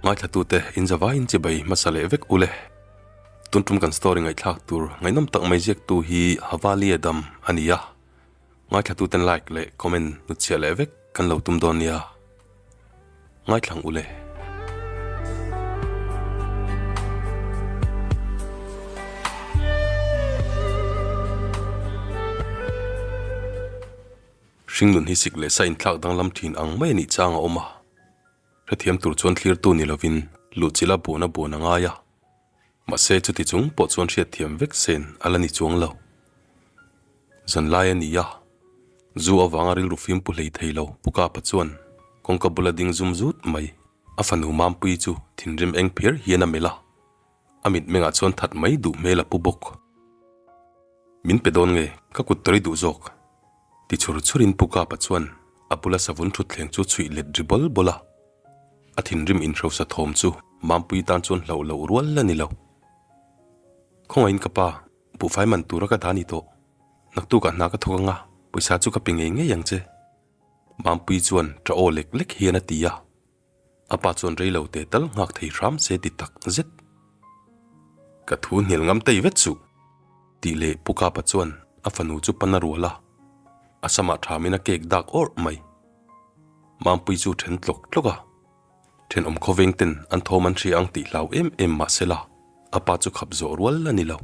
Ngaithlatute in zavaiin chibai hmasa leh vek ule. Tun tum kan story ngaihthlak tur ngaihnawm tak mai ziaktu hi Havali Adam a ni a. Ngaithlatuten like leh comment hnutchhiah leh vek kan lo tum dawn nia. Ngaithlang ule. Hringnun hi sik leh sa inthlak danglam thin ang mai a nih chang a awm a. Hrethiam tur chuan thlirtu ni lovin luhchilh a buan a buan a ngai a. Mahse chuti chung pawh chuan hriatthiam vek sen a la ni chuang lo. Zanlai a ni a, zu avanga rilru fim pu hlei thei lo Pu Kapa chuan kawngka bula ding zum zut mai a fanu Mampuii chu thinrim eng phiar hian a melh a, a mitmengah chuan that mai duh hmel a pu bawk. Min pe dawn nge ka kut tawri duh zawk? Ti chhur chhurin Pu Kapa chuan a bula savun thutthleng chu chhuih let ri bawl bawl a. A thinrim inhrosa thawm chu Mampui tan chuan hlauh loh rual la ni lo. Khawngaihin ka pa, buhfai man tura ka dah ni tawh. Naktukah hna ka thawk anga, pawisa chu ka pe ngei ngei ang che. Mampui chuan ṭa aw lek lek hian a ti a. A pa chuan rei lo te tal nghak thei hram se ti tak zet. Ka thu hnial ngam tei vet suh, tih leh Pu Kapa chuan a fanu chu pan a rual a, a samah thamin a cake dak awrh mai. Mampui chu then tlawk tlawk a, thenawm khawveng ten an thawm an hria ang tih hlau em em mah sela a pa chu khap zawh rual a ni lo.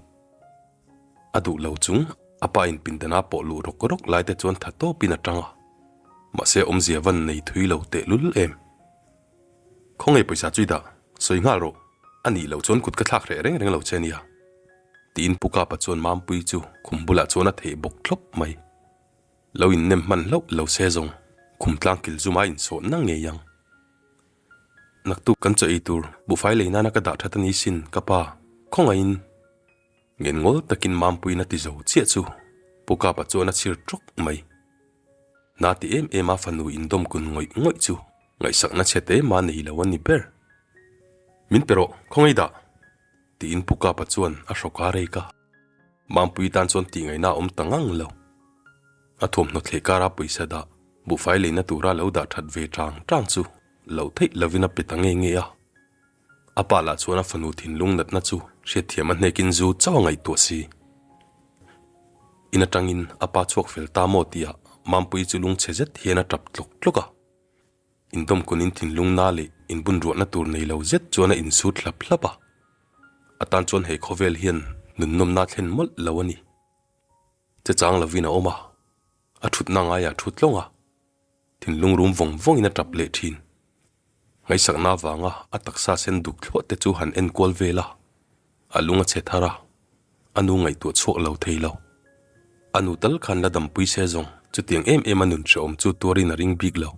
A duh lo chung a pa in pindana pawh luh rawk rawk lai te chuan tha tawpin a tang a, mahse awmzia van nei thui lo teh lul em. Khawnge pawisa chu i dah, sawi nghal rawh, a nih loh chuan kut ka thlak hreh reng reng lo che nia. Tiin Pu Kapa chuan Mampui chu khum bulah chuan a theh bawk thlawp mai. Lo innem hman hlauh lo se zawng, khum tlang kil zum a insawh na ngei ang. Naktuk kan chaw ei tur buhfai lei nana ka dah that a ni sin ka pa, khawngaihin. Ngen ngawl takin Mampuiin a ti zo chiah chu Pu Kapa chuan a chhir tawk mai. Na ti em em a fanu indawm kun ngawih ngawih chu ngaihsakna chhe te mah nei lo a ni ber. Min pe rawh, khawngaih dah! tiin Pu Kapa chuan a hrawk a rek a. Mampui tan chuan tihngaihna a awm ta ngang lo. A thuamhnaw thleh kara pawisa dah buhfai leina tura lo dah that ve tang tang chu loh theih lovin a pe ta nge nge a. A pa lah chuan a fanu thinlung natna chu hriatthiam a hnekin zu chauh a ngaihtuah si. In atangin a pa chhuak fel ta maw tihah Mampui chu lungchhe zet hian a tap tlawk tlawk a. Indawmkunin thinlung na leh inbunruahna tur nei lo zet chuan a insut hlap hlap a. A tan chuan he khawvel hian nunnawmna thlen mawlh lo a ni. Che chang lovin a awm a, a thutna ngaiah thu tlawng a, thinlung rum vawng vawngin a tap leh thin. Ngaihsakna avanga a taksa sen duk thluah te chu han enkual vel a, a lung a chhe thar a, a nu ngaihtuah chhuak lo thei lo. A nu tal khan la dampui se zawng chutiang em em a nun hrehawm chu tuarin a ring bik lo.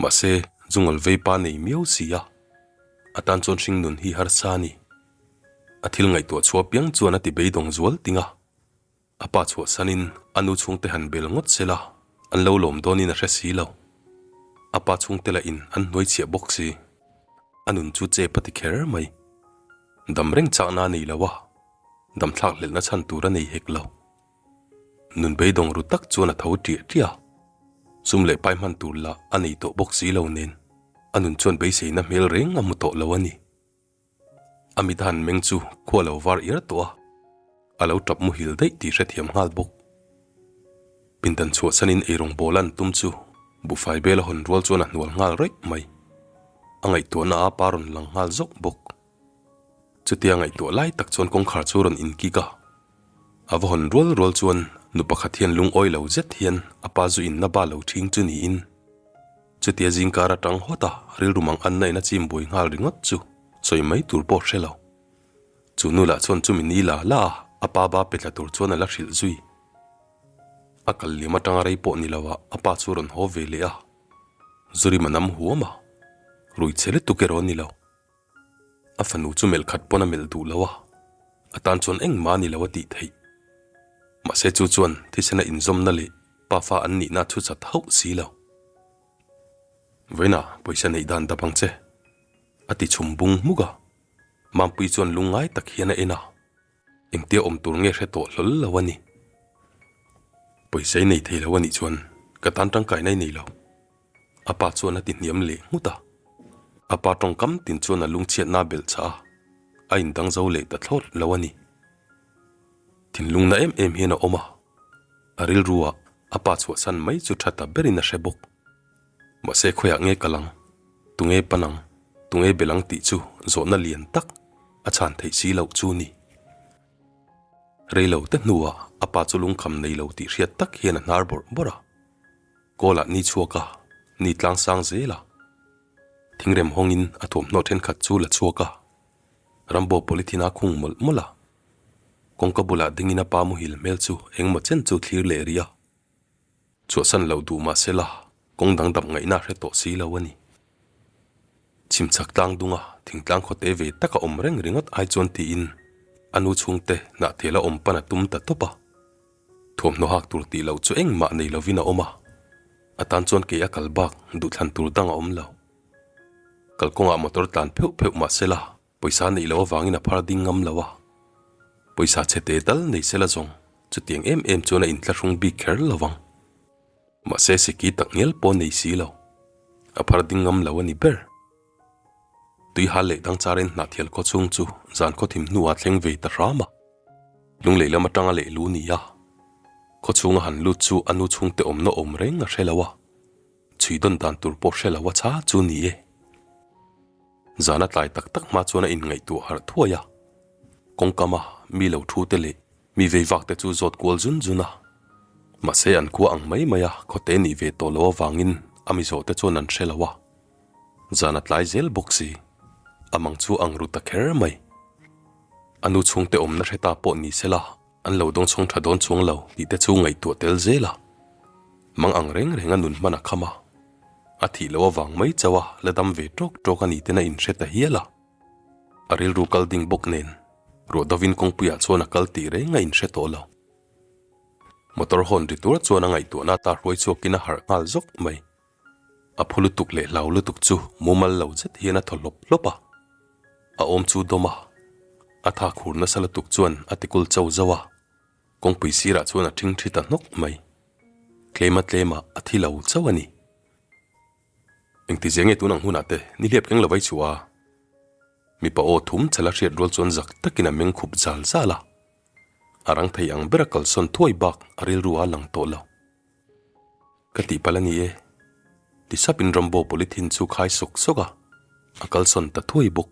Mahse, zungawl vei pa nei miau si a, a tan chuan hring nun hi harsa a ni. A thil ngaihtuah chhuah piang chuan a ti beidawng zual ting a. A pa chhuahsanin a nu chhungte han bel ngawt se la, an lo lawm dawnin a hre si lo. A pa chhungte lah in an hnuai chhiah bawk si. A nun chu chep a ti kher mai. Dam reng chakna a nei lo a, dam thlak hlelhna chhan tur a nei hek lo. Nun beidawng ru tak chuan a tho ṭiah ṭiah a, sum leh pai hman tur lah a nei tawh bawk si lo nen, a nun chuan beiseina hmel reng a hmu tawh lo a ni. A mit han meng chu khua lo var iar tawh a, a lo tap muhil daih tih hrethiam nghal bawk. Pindan chhuahsanin eirawng bawl an tum chu buhfai bel a hawn rual chuan a hnual nghal raih mai. A ngaihtuahna a pa rawn lang nghal zawk bawk. Chutia ngaihtuah lai tak chuan kawngkhar chu rawn inkik a, a va hawn rual rual chuan nu pakhat hian lungawi lo zet hian a pa zu inna ba lo ṭhing chu niin Chutia zingkar atang hawt a rilru mang anna in a chim buai nghal ringawt chu sawi mai tur pawh hre lo. Chu nu lah chuan chumi ni la la a a pa ba pe tla tur chuan a la hrilh zui. A kal liam atanga rei pawh ni lo ah a pa chu rawn haw ve leh a, Zurima nam huam a, rui che lutuk erawh a ni lo. A fanu chu melh khat pawn a melh duh lo a, a tan chuan engmah a ni lo a tih theih. Mahse chu chuan thisena inzawmna leh pafa an nihna a chhuchat hauh si lo. Vawiinah pawisa neih dan dap ang che, a ti chhum bung hmuk a. Mampui chuan lungngai tak hian a en a, engtia awm tur nge hre tawh hlawl lo a ni. Pawisa i nei thei lo a nih chuan ka tan tangkaina i nei lo. A pa chuan a ti hniam leh nghut a. A pa tawngkam tin chuan a lungchhiatna a belh chah a, a indang zo leh ta thlawt lo a ni. Thinlungna em em hian a awm a, a rilruah a pa chhuahsan mai chu tha ta berin a hre bawk. Mahse khawiah nge kal ang, tunge pan ang, tunge belh ang tih chu zawhna lian tak a chhan theih si loh chu ni. Rei lo te hnuah a pa chu lungkham nei lo tih hriat tak hian a hnar bawrh bawrh a. Kawlah ni chhuak a, ni tlang sang zel a. Thingrem hawngin a thuamhnaw thenkhat chu la chhuak a, Rambo polythene a khung mawlh mawlh a. Kawngka bulah dingin a pa muhil hmel chu engmaw chen chu thlir leh rih a. Chhuahsan loh duh mah se la, kawng dangdam ngaihna a hre tawh si lo a ni. Chhimchhak tlang dunga thingtlang khawte ve taka awm reng ringawt ai chuan tiin a nu chhungte hnahthel a awm pan a tum ta tawp a. Thuamhnaw hak tur tih loh chu engmah nei lovin a awm a, a tan chuan kei a kal bak duhthlan tur dang a awm lo. Kalkawngah motor tlan pheuh pheuh mah se la, Pawisa neih loh avangin a phar ding ngam lo a, pawisa chhe te tal nei sela zawng chutiang em em chuan a inthlahrung bik kher lo vang. Mahse siki tak ngial pawh nei si lo, a phar ding ngam lo a ni ber. Tui hal leh dang charin hnahthial khaw chhung chu zan khaw thim hnuah thleng ve ta hram a, lunglei lam atanga lehlu ni a, khaw chhunga han lut chu a nu chhungte awmna awm reng a hre lo a, chhui dawn dan tur pawh hre lo a cha chu ni e. Zana tlai tak tak hma chuan a inngaihtuah harh thuai a, kawngkama mi lo thu te leh mi vei vak te chu zawt kual zun zun a. Mahse an khua ang mai mai a khawte nih ve tawh loh avangin a mi zawh te chuan an hre lo a. Zana tlai zel bawk si, a mang chu ang ru ta kher mai. A nu chhungte awmna hre ta pawh ni sela an lo dawngchhawng tha dawn chuang lo tih te chu ngaihtuah tel zel a. Mang ang reng reng a nun hman a kham a. A thih loh avang mai chauh a la dam ve tawk tawk a ni ten a inhre ta hial a. A rilru kal ding bawk nen ruah dovin kawngpuiah chuan a kal tih reng a inhre tawh lo. Motor hawn ri tur chuan a ngaihtuahna ata hruai chhuakin a harh nghal zawk mai. A phu lutuk leh hlau lutuk chu mumal lo zet hian a thaw hlawp hlawp a. A awm chu dawm a, a tha khur nasa lutuk chuan a tikul cho zauh a. Kawngpui sirah chuan a ṭhing ṭhi ta hnawk mai. Tlema tlemah a thi lo chauh a ni. Engti zia nge tun ang hunah te ni hliap keng lo vai chhuah a? Mipa aw thum chhala hriat rual chuan zak takin a meng khup zal zal a. A rang thei ang bera kalsawn thuai bak a rilru a lang tawh lo. Ka tihpalh a ni e. Ti sapin Rambo polythene chu khai sawk sawk a, a kalsawn ta thuai bawk.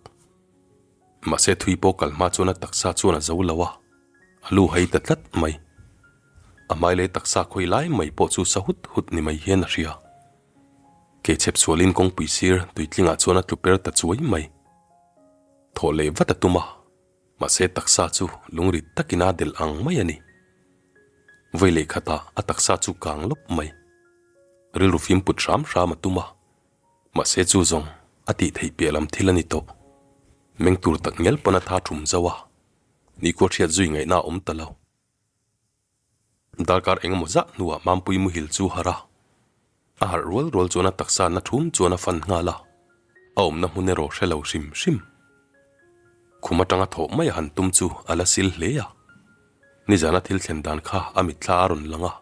Mahse thui pawh kal hma chuan a taksa chuan a zo lo a, a lu hai ta tlat mai. A hmai leh taksa khawi lai mai pawh chu sa hut hut ni mai hian a hria. Ke chhep sualin kawngpui sir tuitlingah chuan a tlu per ta chuai mai. Thawh leh vat a tum a, mahse taksa chu lungrit takin a delh ang mai a ni. Vawi leh khatah a taksa chu kang lawp mai. Rilru fim put hram hram a tum a. Mahse chu zawng a tih theih piah lam thil a ni tawh. Meng tur tak ngial pawn a tha thum zauh a, nikhua hriat zui ngaihna a awm ta lo. Darkar eng emaw zah hnuah Mampui muhil chu harh a, a harh rual rual chuan a taksa na thum chuan a fan nghal a, a awmna hmun erawh hre lo hrim hrim. Khum atanga thawh mai a han tum chu a la sil hle a, nizana thil thlen dan kha a mitthla a rawn lang a,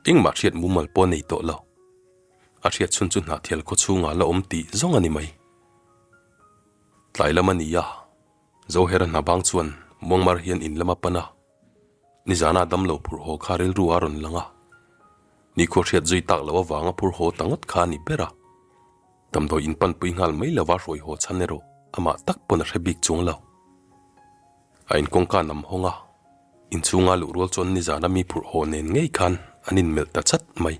Engmah hriat mumal pawh a nei tawh lo. A hriat chhun chu hnahthial khaw chhungah la awm tih zawng a ni mai. Tlai lam a ni a, Zohera hna bang chuan Muangmar hian in lam a pan a. Nizana damlo phurh haw kha rilru a rawn lang a. Nikhua hriat zui tak loh avanga phur haw ta ngawt kha a ni ber a. Damdawi in panpui nghal mai lova hruai haw chhan erawh amah tak pawn a hre bik chuang lo. A inkawngka nam hawng a, inchhunga luh rual chuan nizana mi phurh haw nen ngei khan an inmelh ta chat mai.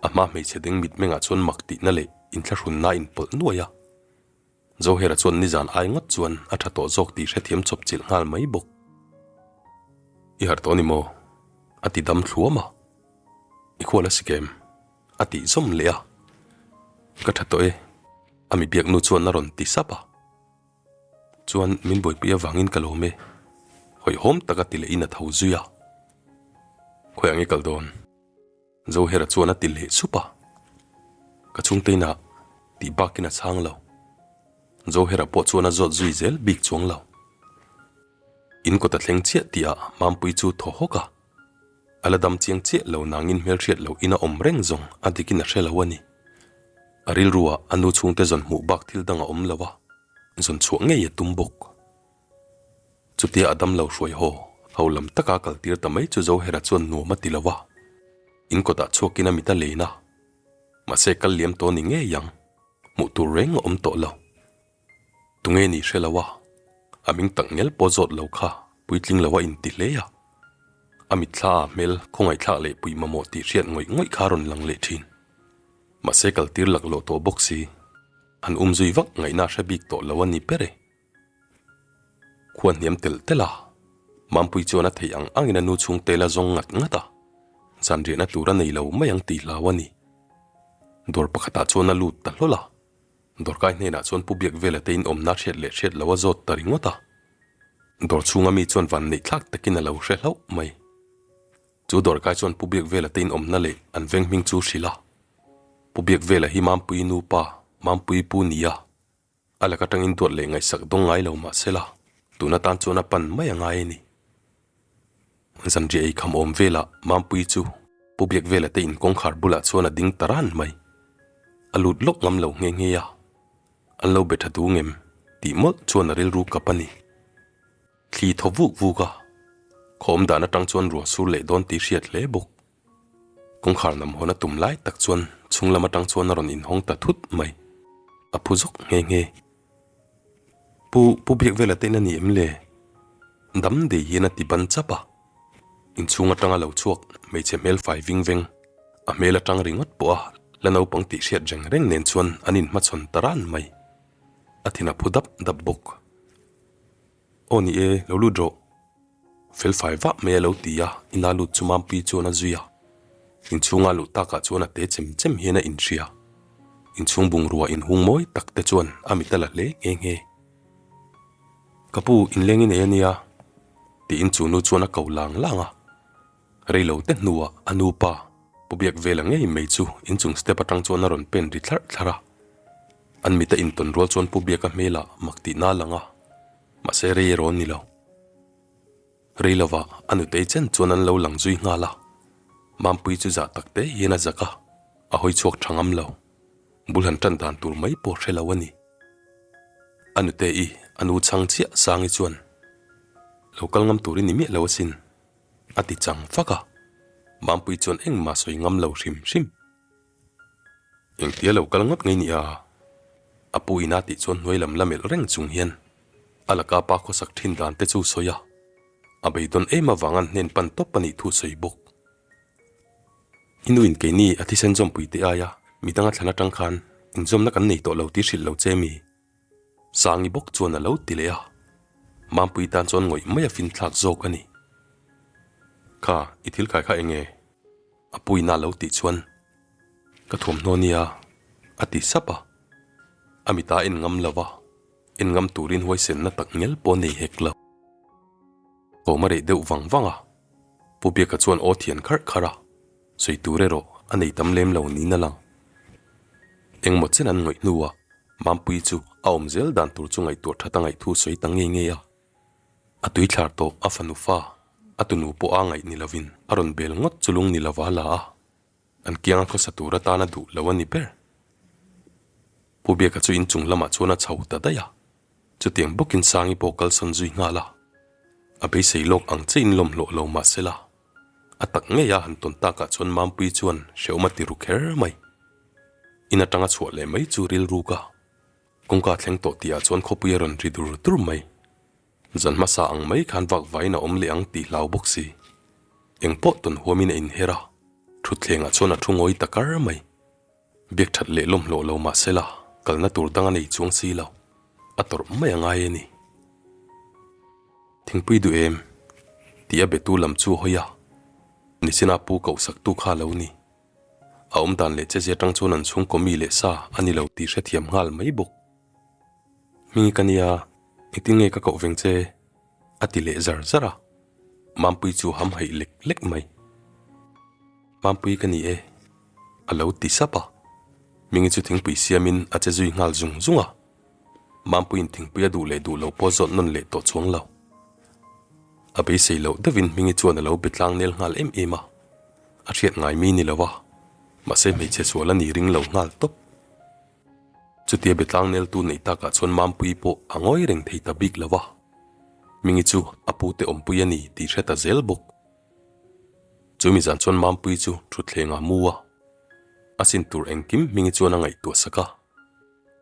A hma hmeichhe ding mitmengah chuan mak tihna leh inthlahrunna a inpawlh nuai a. Zohera chuan nizan ai ngawt chuan a tha tawh zawk tih hrethiam chawp chilh nghal mai bawk. I harh tawh a ni maw? A ti dam thluam a. I khual a si kem? A tih zawm leh a. Ka tha tawh e, a mi biaknu chuan a rawn ti sap a. Chuan min buaipui avangin ka lawm e. Hawihhawm taka ti lehin a tho zui a. Khawiah nge kal dawn? Zohera chuan a ti leh sup a. Ka chhungte inah tih bakin a chhang lo. Zohera pawh chuan a zawt zui zel bik chuang lo. In kawt a thleng chiah tihah Mampui chu thaw hawk a. A la dam chiang chiah lo nangin hmelhriat loh in a awm reng zawng a dikin a hre lo a ni. A rilruah a nu chhungte zawn hmuh bak thil dang a awm lo a, zawn chhuah ngei a tum bawk. Chutia a damlo hruai haw, ho lam taka kal tir ta mai chu Zohera chuan nuam a ti lo a, in kawtah chhuakin a mit a len a, mahse kal liam tawh ni ngei ang, hmuh tur reng a awm tawh lo. Tunge ni hre lo a, a ming tak ngel pawh zawt lo kha puitling lo a inti hle a. A mitthla a hmel khawngaihthlak leh puih mamawh tih hriat ngawih ngawih kha a rawn lang leh thin. Mahse kaltir laklawh tawh bawk si, han umzui vak ngaihna a hre bik tawh lo a ni ber e. Khua hniam telh telh a, Mampui chuan a theih ang angin a nu chhung tel a zawng ngat ngat a, zanriahna tur a nei lo mai ang tih hlau a ni. Dawr pakhatah chuan a lut ta hlawl a, dawrkai hnenah chuan Pu Biakvela te in awmna hriat leh hriat lo a zawt ta ringawt a, dawr chhunga mi chuan van neih thlak takin a lo hre hlauh mai. Chu dawrkai chuan Pu Biakvela te in awmna leh an veng hming chu hrilh a, Pu Biakvela hi Mampui nupa, Mampui pu nia. A lak atangin duat leh ngaihsak dawng ngai lo mah sela, tun atan chuan a pan mai a ngai a ni. Zanriah ei kham awm velah Mampui chu Pu Biakvela te in kawngkhar bulah chuan a ding ta ran mai. A lut lawk ngam lo nghe nghe a, an lo be tha du ngem tih mawlh chuan a rilru kap a ni. Thli thaw vuk vuk a, khaw awm dan atang chuan ruah sur leh dawn tih hriat hle bawk. Kawngkhar nam hawn a tum lai tak chuan chhung lam atang chuan a rawn inhawng ta thut mai. A phu zawk nghe nghe. Pu, Pu Biakvela te in a ni em le? Dam dei hian a ti ban chap a. Inchhung atanga lo chhuak hmeichhe hmel fai ving veng, a hmel atang ringawt pawh a la naupang tih hriat reng reng nen chuan an inhmachhawn ta ran mai. A thin a phu dap dap bawk. Aw ni e, lo lut rawh. Felfai vah mai a lo ti a, ina lut chu Mampui chuan a zui a. Inchhunga luh takah chuan a te chem chem hian a inhria. Inchhung bungrua inhung mawi tak te chuan a mit a la hle nghe nghe. Ka pu, inleng i nei a nia, tiin chu nu chuan a ko lang lang a. Rei lo te hnuah a nu pa, Pu Biakvela ngei mai chu inchung step atang chuan a rawn pen ri thlarh thlarh a. An mit a intawn rual chuan Pu Biaka hmelah mak tihna a lang a, mahse rei erawh a ni lo. Rei lovah a nutei chen chuan an lo lang zui nghal a, Mampui chu zah tak te hian a zak a, a hawi chhuak tha ngam lo. Bul han tan dan tur mai pawh hre lo a ni. A nute i a nu chhang chiah Sangi chuan, Lo kal ngam tur i ni miah lo asin, a ti chang fak a. Mampui chuan engmah sawi ngam lo hrim hrim. Engtia lo kal ngawt ngei nia? A pu ina tih chuan hnuai lam la melh reng chung hian a laka pa khawsak thin dan te chu sawi a, a beidawn em avang an hnen pan tawp a nih thu sawi bawk. I nu in keini a thisen zawmpui te aia midang a thlan atang khan inzawmna kan nei tawh lo tih hrilh lo che mi? Sangi bawk chuan a lo ti leh a, Mampui tan chuan ngawih mai a finthlak zawk a ni. Kha, i thil khai kha eng nge? A puina lo tih chuan ka thuamhnaw nia a ti sap a, a mita en ngam lo va, en ngam turin huaisenna tak ngel pawh nei hek lo. Thawm a reh deuh vang vang a, Pu Biaka chuan aw thian kharh kharh a, sawi tur erawh a nei tam lem lo niin a lang. Engmaw chen an ngawih hnuah Mampui chu a awm zel dan tur chu ngaihtuah that a ngaihthu sawi ta ngei ngei a. A tuithlar tawh a fanu fa, a tunu pawh a ngaih ni lovin a rawn bel ngawt chu lung ni lova la a, an kianga khawsa tur atana duh lo a ni ber. Pu Biaka chu inchung lamah chuan a chho ta daih a, chutiang bawkin Sangi pawh kalsawn zui nghal a, a beisei lawk ang che in lawmhlawh lo mah sela, a tak ngei a han tawn takah chuan Mampui chuan hrehawm a ti ru kher mai. In atanga chhuah leh mai chu rilruk a. Kawngka thleng tawh tihah chuan khawpui a rawn ri dur dur mai. Zan hmasa ang mai khan vak vaiin a awm leh ang tih hlau bawk si. Eng pawh tawn huamin a inher a, thutthlengah chuan a thu ngawi ta kar mai. Biak that leh lawm hlawh lo mah sela, kalna tur dang a nei chuang si lo. A tawrh mai a ngai a ni. Thingpui duh em? tih a betu lam chu a hawi a, Nichina pu kohsaktu kha a lo ni. A awm dan leh chezia tang chuan an chhungkaw mi leh sa a ni lo tih hrethiam nghal mai bawk. Hmingi ka nia, engtin nge ka koh veng che? a ti leh zar zar a, Mampui chu ham haih lek lek mai. Mampui ka ni e, a lo ti sap a, Hmingi chu thingpui siamin a che zui nghal zung zung a, Mampuiin thingpui a duh leh duh lo pawh zawt nawn leh tawh chuang lo. A beisei loh deuhin Hmingi chuan a lo be tlang nel nghal em em a. A hriat ngai mi ni lo a, mahse hmeichhe sual a ni ring lo nghal tawp. Chutia betlang neltu neih takah chuan Mampuii pawh a ngawi reng thei ta bik lo va, Hmingi chu a pute awmpui a ni tih hre ta zel bawk. Chumi zan chuan Mampuii chu thutthleng ah mu a, a sin tur engkim Hmingi chuan a ngaihtuah sak a,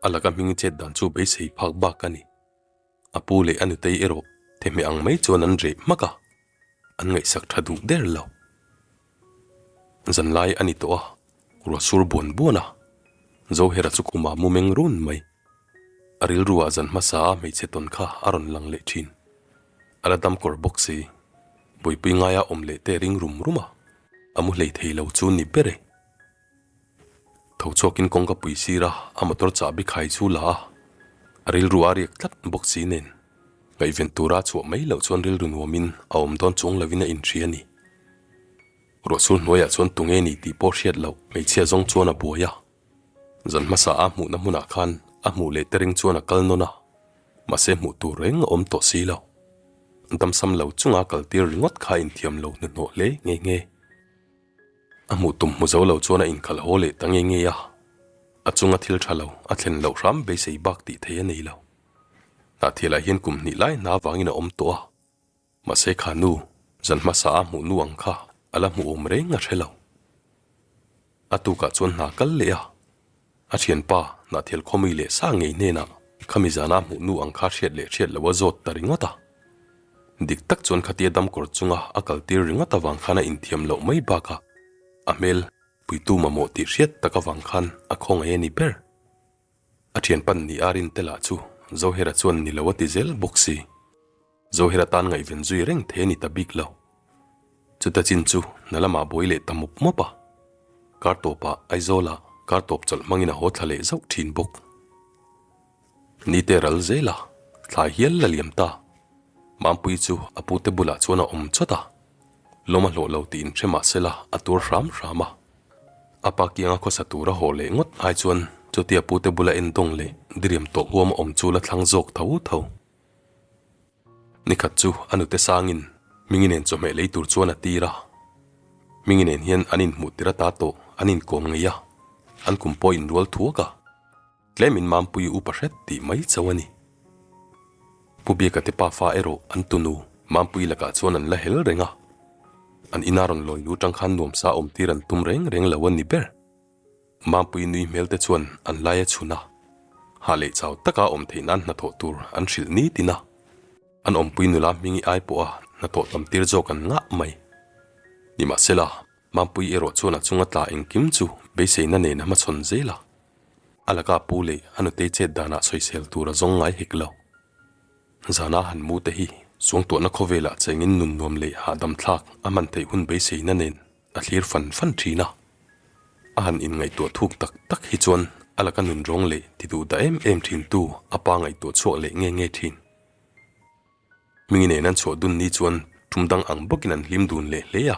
a laka Hmingi chet dan chu beisei phak bak a ni. A pu leh a nutei erawh thehmeh ang mai chuan an reh hmak a, an ngaihsak tha duh der lo. Zanlai a ni tawh a, ruah sur buan buan a, Zohera chu khumah mu meng run mai. A rilruah zan hmasa a hmeichhe tawn kha a rawn lang leh thin. A la dam kawr bawk si, buaipui ngaia awm leh te ring rum rum a, a mu hlei thei lo chu ni ber e. Tho chhuakin kawngka pui sir a, a motor chahbi khai chu la a, a rilru a riak tlat bawk si nen ngaihven tura chhuah mai loh chuan rilru nuamin a awm dawn chuang lovin a inhria a ni. Ruahsur hnuaiah chuan tunge ni tih pawh hriat loh hmeichhia zawng chuan a buai a, zan hmasa a hmuhna hmunah khan a hmuh leh te ring chuan a kal nawn a, mahse hmuh tur reng a awm tawh si lo. Damsam lo chunga kaltir ringawt kha inthiam lo hnuhnawh hle nghe nghe. A hmuh tum hmu zo lo chuan a inkhalh haw leh ta nge nge a, a chunga thil tha lo a thlen loh hram beisei bak tih thei a nei lo. Hnahthialah hian kum hnih lai hna avangin a awm tawh a, mahse kha nu, zan hmasa a hmuh nu ang kha a la hmuh awm reng a hre lo. A tukah chuan hna kal leh a, A thianpa, Hnahthial khawmui leh sa ngei hnenah khami zana hmuh nu ang kha hriat leh hriat lo a zawt ta ringawt a. Dik tak chuan khatia damkawr chunga a kaltir ringawt avang khan a inthiam loh mai bakah a hmel puitu mamawh tih hriat tak avang khan a khawngaih a ni ber. A thianpan ni a rin te lah chu Zohera chuan ni lo a ti zel bawk si. Zohera tan ngaihven zui reng thei a ni ta bik lo. Chuta chin chu hna lamah buai leh ta mawp mawp a. Kar tawpah Aizawlah kar tawp chawlh hmangin a haw thla leh zauh thin bawk. Nite ral zel a, thlai hial la liam ta. Mampui chu a pute bulah chuan a awm chawt a. Lawm a hlawh lo tih inhre mah sela a tur hram hram a. A pa kianga khawsa tura haw leh ngawt ai chuan chutia pute bula endawng leh diriam tawh huam a awm chu la thlang zawk tho tho. Nikhat chu a nute sangin Hmingi nen chawhmeh lei tur chuan a tir a. Hmingi nen hian an inhmuh tir ata tawh an inkawm ngei a, an kum pawh inrual thuak a. Tlemin Mampuii upa hret tih mai chauh a ni. Pu Biaka te pafa erawh an tunu Mampuii lakah chuan an la hel reng a. An ina rawn lawi lu tang khan nuamsa awm tir an tum reng reng lo a ni ber. Mampui nui hmel te chuan an lai a chhun a, hah leh chau taka awm theih nan hnathawh tur an hrilh ni tin a, an awmpui nula hmingi ai pawha hnathawh tam tir zawk an ngah mai. Nimahsela, Mampui erawh chuan a chunga tla engkim chu beiseina nen a hmachhawn zel a, a laka pu leh a nutei chet danah sawisel tur a zawng ngai hek lo. Zana han mu te hi suangtuahna khawvelah chengin nun nuam leh hahdam thlak a hman theih hun beiseina nen A thlir fan fan thin a, a han inngaihtuah thuk tak tak hi chuan a laka nun rawng leh ti duh dah em em thin tu a pa ngaihtuah chhuak leh nge nge thin. Hmingi nen an chhuah dun ni chuan tum dang ang bawkin an hlim dun leh hle a,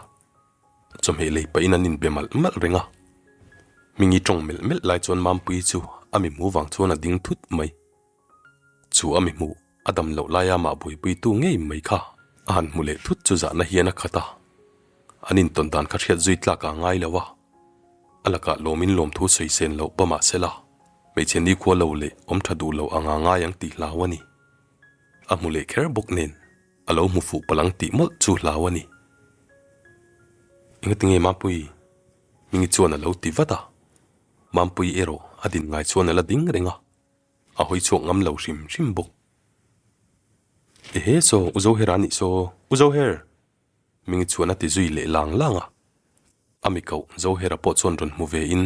chawhmeh lei pahin an inbe malh malh reng a. Hmingi tawng melh melh lai chuan Mampuii chu a mi hmu vang chuan a ding thut mai. Chu a mi hmuh a dam loh laia mah buaipuitu ngei mai kha a han hmu leh thut chu zahna hian a khat a. An intawn dan kha hriat zui tlak ah ngai lo a. A lakah lawmin lawmthu sawi sen loh pa mah sela, hmeichhe nikhua lo leh awm tha duh lo anga ngai ang tih hlau a ni. A hmu leh kher bawk nen a lo hmu fuh palang tih mawlh chu hlau a ni. Engatinge Mapui? Hmingi chuan a lo ti vat a. Mampui erawh a din ngai chuan a la ding reng a. A hawi chhuak ngam lo hrim hrim bawk. Ehe saw, U Zoher a nih saw, U Zoher! Mingi chuan a ti zui leh lang lang a. A mi koh Zohera pawh chuan rawn hmu ve in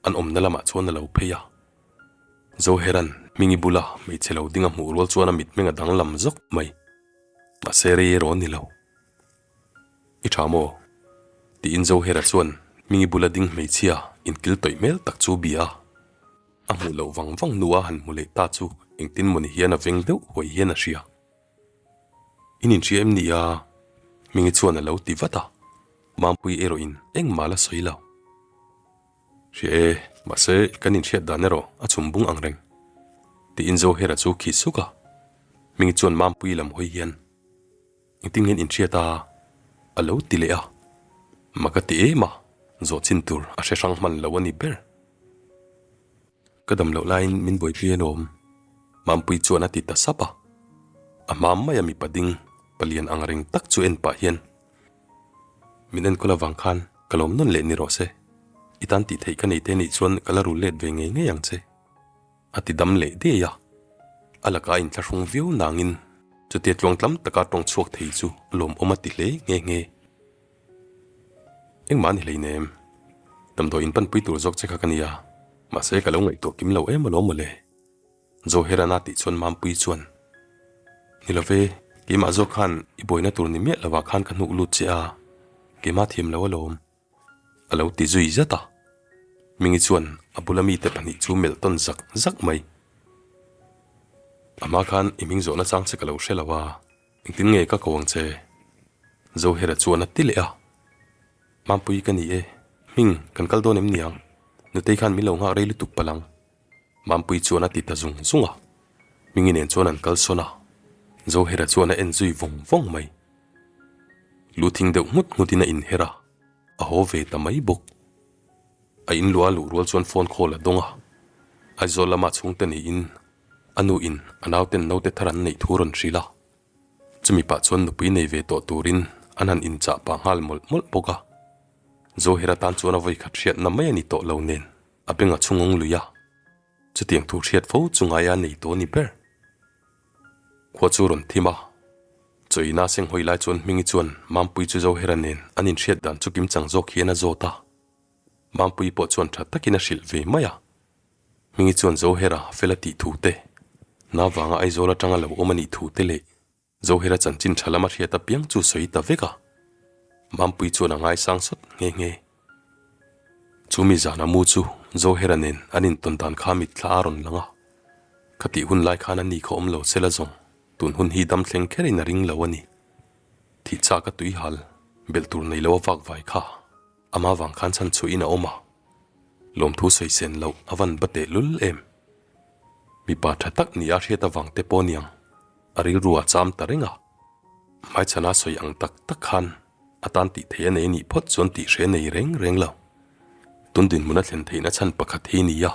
an awmna lamah chuan a lo phei a. Zohera'n Mingi bula hmeichhe lo ding a hmuh rual chuan a mitmeng a danglam zawk mai. Mahse rei erawh a ni lo. I tha maw? Tiin Zohera chuan Mingi bula ding hmeichhia inkil tawih hmel tak chu bia a. A hmuh loh vang vang hnua han hmu leh ta chu engtin mawni hian a veng deuh huai hian a hria. In inhria em ni a? Hmingi chuan a lo ti vat a, Mampui erawhin engmah la sawi lo. Hria e, mahse kan inhriat dan erawh a chhum bung ang reng. Tiin Zohera chu khi suk a, Hmingi chuan Mampui lam hawi hian Engtin nge an inhriat a? A lo ti leh a. Mak a ti em a, zawh chin tur a hre hrang hman lo a ni ber. Ka dam loh laiin min buaipui alawm, Mampui chuan a ti ta sap a. A hma maia mipa ding palian ang reng tak chu en pah hian, Min enkawl avang khan ka lawm nawn leh ni rawh se. I tan tih theih ka nei te nih chuan ka la rul let ve ngei ngei ang che. A ti dam leh diai a. A laka a inthlahrung viau nangin chutia tluangtlam taka tawng chhuak thei chu a lawmawm a ti hle nghe nghe. Engmah a ni hleinem. Damdawi in panpui tur zawk che kha ka nia, mahse ka lo ngaihtuah kim lo em alawm mawle. Zoherana tih chuan Mampui chuan, Ni love, keimah zawk khan i buaina tur ni miah lovah khan ka hnuk lut che a, keimah thiam lo alawm. A lo ti zui zat a. Mingi chuan a bula mite pahnih chu melh tawn zak zak mai. Amah khan i hming zawhna chang che ka lo hre lo a. Engtin nge ka ko ang che? Zohera chuan a ti leh a. Mampui ka ni e, hming kan kal dawn em niang? Nutei khan min lo nghak rei lutuk palh ang. Mampui chuan a ti ta zung zung a. Hmingi nen chuan an kal sawn a. Zohera chuan a en zui vawng vawng mai. Lu thing deuh nghut nghutin a inher a, a haw ve ta mai bawk. A inluah a luh rual chuan phone call a dawng a. Aizawl lama chhungte niin A nu in a nauten naute thar an neih thu rawn hrilh a, chumi pah chuan nupui nei ve tawh turin an han inchah pah nghal mawlh mawlh bawk a. Zohera tan chuan a vawikhat hriatna mai a ni tawh lo nen a beng a chhungawng lui a, chutiang thu hriat fo chu ngaia nei tawh a ni ber. Khua chu rawn thim a, chawina seng hawi lai chuan Hmingi chuan Mampui chu Zohera nen an inhriat dan chu kimchang zawk hian a zawt a, Mampui pawh chuan tha takin a hrilh ve mai a. Hmingi chuan Zohera fel a tih thu te, hna vanga Aizawl atanga lo awm a nih thu te leh Zohera chanchin tha lama hriat apiang chu sawi ta vek a. Mampui chuan a ngaisang sawt nghe nghe. Chu mi zana mu chu Zohera nen an intawn dan kha mitthla a rawn lang a. Khatih hun lai khan a ni kha awm lo se la zawng, tun hun hi dam thleng kherin a ring lo a ni. Thih chak a tui hal, belh tur nei lo a vak vai kha. Ama vang khan chhan chhuahin a awm a, lawmthu sawi sen loh a van ba teh lul em. Mipa tha tak ni a hriat avang te pawh niang a rilru a cham ta reng a. Hmaichhana sawi ang tak tak khan a tan tih theih a nei anih phawt chuan tih hre nei reng reng lo. Tun dinhmun a thlen theihna chhan pakhat hi ni a,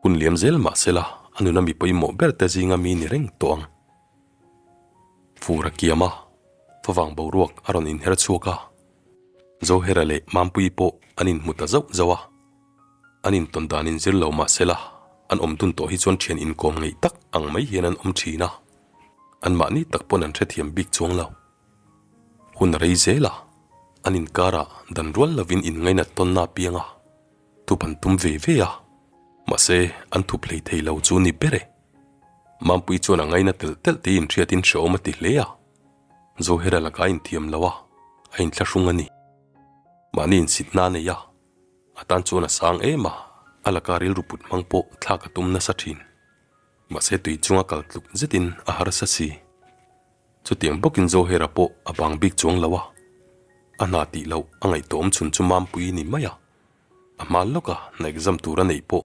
hun liam zel mah sela a nuna mi pawimawh ber te zinga mi ni reng tawh ang. Fur a kiam a, favang boruak a rawn inher chhuak a. Zohera leh Mampui pawh an inhmu ta zauh zauh a, an intawn dan inzir lo mah sela an awm dun tawh hi chuan thian inkawm ngeih tak ang mai hian an awm thin a, anmahni tak pawn an hrethiam bik chuang lo. Hun a rei zel a, an inkarah dan rual lovin inngainat tawnna a piang a, thup an tum ve ve a, mahse an thup hlei thei lo chu ni ber e. Mampui chuan a ngaina telh telh tih inhriatin hrehawm a ti hle a. Zohera lakah a inthiam lo a, a inthlahrung a ni. Mahni insitna a nei a, a tan chuan a sang em a, a laka rilru put hmang pawh thlak a tum nasa thin. Mahse tui chunga kal tluk zetin a harsa si. Chutiang bawkin Zohera pawh a bang bik chuang lo a, a hna tih loh a ngaihtuah awm chhun chu Mampui ni mai a, a hma lawka hna exam tur a neih pawh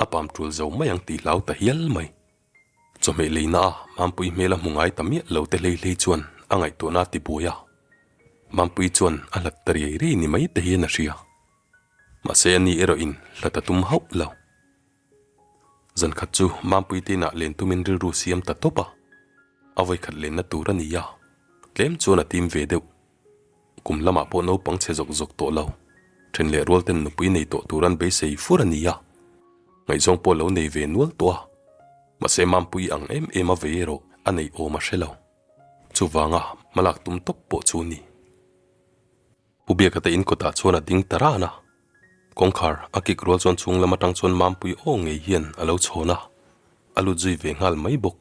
a pam tul zo mai ang tih hlau ta hial mai. Chawhmeh leina a Mampui hmel a hmu ngai ta miah lo te hlei hlei chuan a ngaihtuahna a ti buai a. Mampui chuan a hlat ta riai riai ni mai te hian a hria. Mahse ani erawh in hlat a tum hauh lo. Zan khat chu Mampui te inah len tumin rilru siam ta tawp a. A vawikhat lenna tur a ni a, tlem chuan a tim ve deuh. Kum lamah pawh naupang chhe zawk zawk tawh lo, then leh rual ten nupui nei tawh tur an beisei fur a ni a, ngaihzawng pawh lo nei ve nual tawh a, mahse Mampui ang em em a vei erawh a neih awm a hre lo. Chuvanga hmalak tum tawp pawh chu ni. Pu Biaka te in kawtah chuan a ding ta ran a, kawngkhar a kik rual chuan chhung lam atang chuan Mampui aw ngei hian a lo chhawn a, a lut zui ve nghal mai bawk.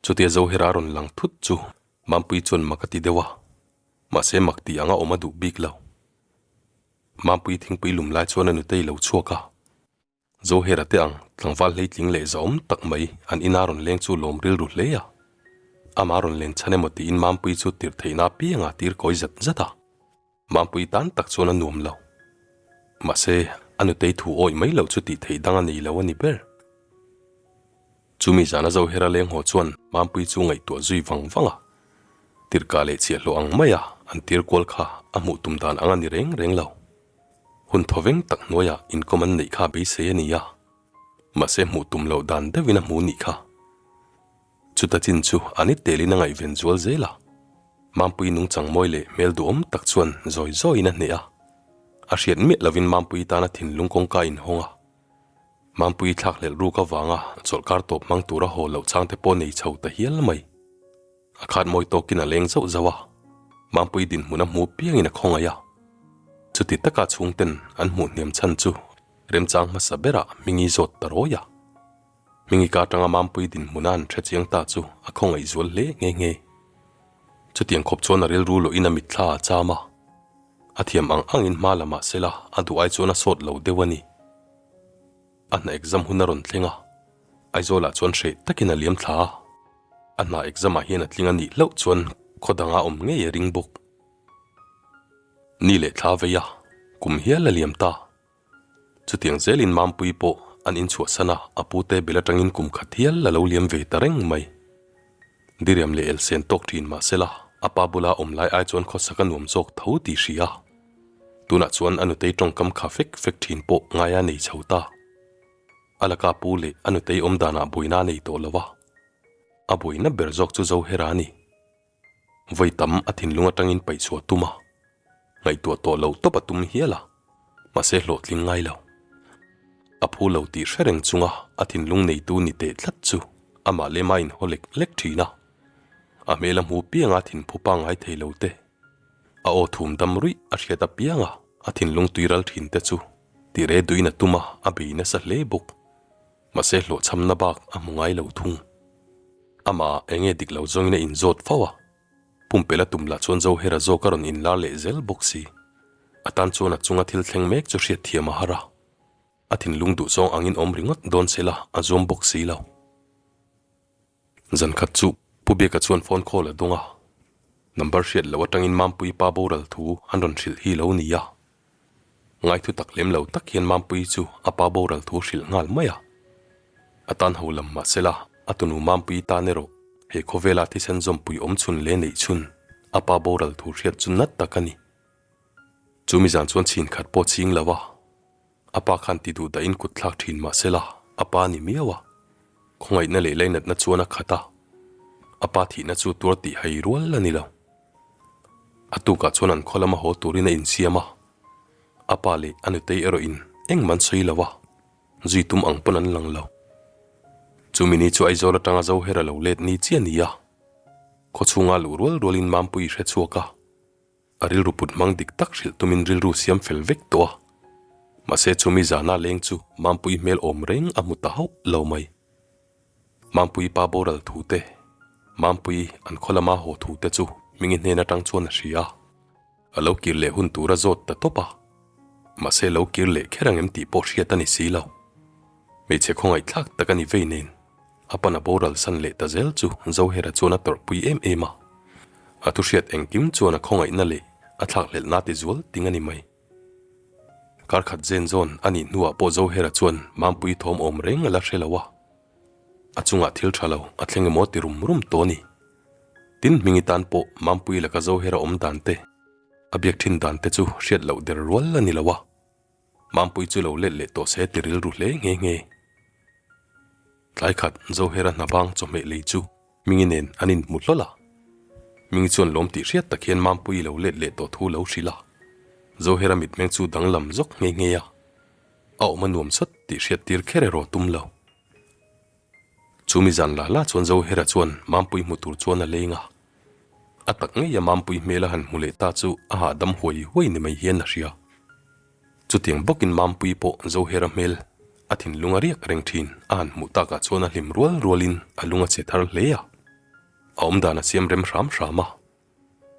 Chutia Zohera a rawn lang thut chu Mampui chuan mak a ti deuh a, mahse mak tih anga awm a duh bik lo. Mampui thingpui lum lai chuan a nutei lo chhuak a, Zohera te ang tlangval hleitling leh zahawm tak mai an ina rawn leng chu lawm rilru hle a. Ama rawn len chhan emaw tiin Mampui chu tirh theihna apianga tir kawi zat zat a. Mampui tan tak chuan a nuam lo. Mahse, a nutei thu awih mai loh chu tih theih dang a nei lo a ni ber. Chumi zana Zohera leng haw chuan Mampui chu ngaihtuah zui vang vang a. Tirhkah leh chhiahhlawh ang maia an tir kual kha a hmuh tum dan ang a ni reng reng lo. Hun thawveng tak hnuaiah inkawm an neih kha beisei a ni a. Mahse hmuh tum loh dan deuhin a hmu nih kha. Chuta chin chu a ni telin a ngaihven zual zel a. Mampui nungchang mawi leh hmel duhawm tak chuan zawi zawiin a hneh a. A hriat miah lovin Mampui tana thinlung kawngka inhawng a. Mampui thlakhlelh ruk avanga chawlhkar tawp hmang tura haw loh changte pawh nei chho ta hial mai. A khat mawi tawkin a leng zauh zauh a, Mampui dinhmun a hmu piangin a khawngaih a. Chuti taka chhungten an hmuh hniam chhan chu remchang hmasa berah Hmingi zawt ta rawi a. Hmingi ka atanga Mampui dinhmuna an hre chiang ta chu a khawngaih zual hle nghe nghe. Chutiang khawp chuan a rilru lawhin a mitthla a cham a. A thiam ang angin hma la mah sela a duh ai chuan a sawt lo deuh a ni. A hna exam hun a rawn thleng a, Aizawlah chuan hreh takin a liam thla a. A hna exam ah hian a tling a nih hlauh chuan khaw dangah awm ngei a ring bawk. Ni leh thla vei a, kum hial a liam ta. Chutiang zelin Mampui pawh an inchhuahsan a, a pute bel atangin kum khat hial a lo liam ve ta reng mai. Diriam leh elsen tawk thin mahsela a pa bula awm lai ai chuan khawsak a nuam zawk tho tih hria. Tunah chuan a nutei tawngkam kha fek fek thin pawh ngaia nei chho ta. A laka pu leh a nutei awm danah buaina a nei tawh lo a. A buaina ber zawk chu Zohera a ni. Vawi tam a thinlung atangin paih chhuah tum a, ngaihtuah tawh lo tawp a tum hial a, mahse hlawhtling ngai lo. A phu lo tih hre reng chunga a thinlung neitu ni teh tlat chu amah lema inhaw lek lek thin a. A hmel a hmu pianga thinphu pangngai thei lo te, a aw thum dam ruih a hriat apianga a thinlung tui ral thin te chu tire duin a tum a, a bei nasa hle bawk. Mahse hlawhchhamna bak a hmu ngai lo thung. Amah eng nge dik lo zawngin a inzawt fo a, pumpelh a tum lah chuan Zohera zawk a rawn inlar leh zel bawk si. A tan chuan a chunga thil thleng mek chu hriatthiam a har a, a thinlung duhzawng angin awm ringawt dawn sela a zuam bawk si lo. Zan khat chu Pu Biaka chuan phone call a dawng a, number hriat loh atangin Mampui pa boral thu an rawn hrilh hi lo ni a. Ngaithu tak lem lo tak hian Mampui chu a pa boral thu hrilh nghal mai a. A tan ho lam mahsela a tunu Mampui tan erawh he khawvela thisen zawmpui awm chhun leh neih chhun a pa boral thu hriat chu nat tak a ni. Chu mi zan chuan chhin khat pawh ching lo a. A pa khan ti duh dahin kut thlak thin mah sela a pa ni miau a. Khawngaihna leh lainatna chuan a khat a. A pa thihna chu tuar tih hai rual a ni lo. A tukah chuan an khaw lama haw turin a insiam a. A pa leh a nutei erawhin engmah an sawi lo a, zui tum ang pawn an lang lo. Chumi ni chu Aizawl atanga Zohera lo let ni chiah a ni a. Khaw chhunga luh rual rualin Mampui hre chhuak a. A rilru put hmang dik tak hrilh tumin rilru siam fel vek tawh a. Mahse chumi zana leng chu Mampui hmel awm reng a hmu ta hauh lo mai. Mampui pa boral thu te, Mampui an khaw lama haw thu te chu Hmingi hnen atang chuan a hria a. A lo kir leh hun tur a zawt ta tawp a. Mahse lo kir leh kher ang em tih pawh hriat a ni si lo. Hmeichhe khawngaihthlak tak a ni vei nen. A pan a boral san leh ta zel chu Zohera chuan a tawrhpui em em a. A thuhriat engkim chuan a khawngaihna leh a thlakhlelhna ti zual ting a ni mai. Kar khat zen zawn a nih hnuah pawh Zohera chuan Mampui thawm awm reng a la hre lo a. A chungah thil tha lo a thleng emaw ti rum rum tawh a ni. Tin Hmingi tan pawh Mampui laka Zohera awm dan te, a biak thin dan te chu hriat loh der rual a ni lo a. Mampui chu lo let leh tawh se ti rilru hle nghe nghe. Tlai khat Zohera hna bang chawhmeh lei chu Hmingi nen an inhmu hlawl a. Hmingi chuan lawm tih hriat tak hian Mampui lo let leh tawh thu lo hrilh a. Zohera mitmeng chu danglam zawk nghe nghe a. A awm a nuam sawt tih hriat tir kher erawh tum lo. Chumi zan la la chuan Zohera chuan Mampui hmu tur chuan a leng a. A tak ngei a Mampui hmel a han hmu leh ta chu a hahdam huai huai ni mai hian a hria. Chutiang bawkin Mampui pawh Zohera hmel a thinlung a riak reng thin a han hmuh takah chuan a hlim rual rualin a lung a che thar hle a. A awmdan a siam rem hram hram a.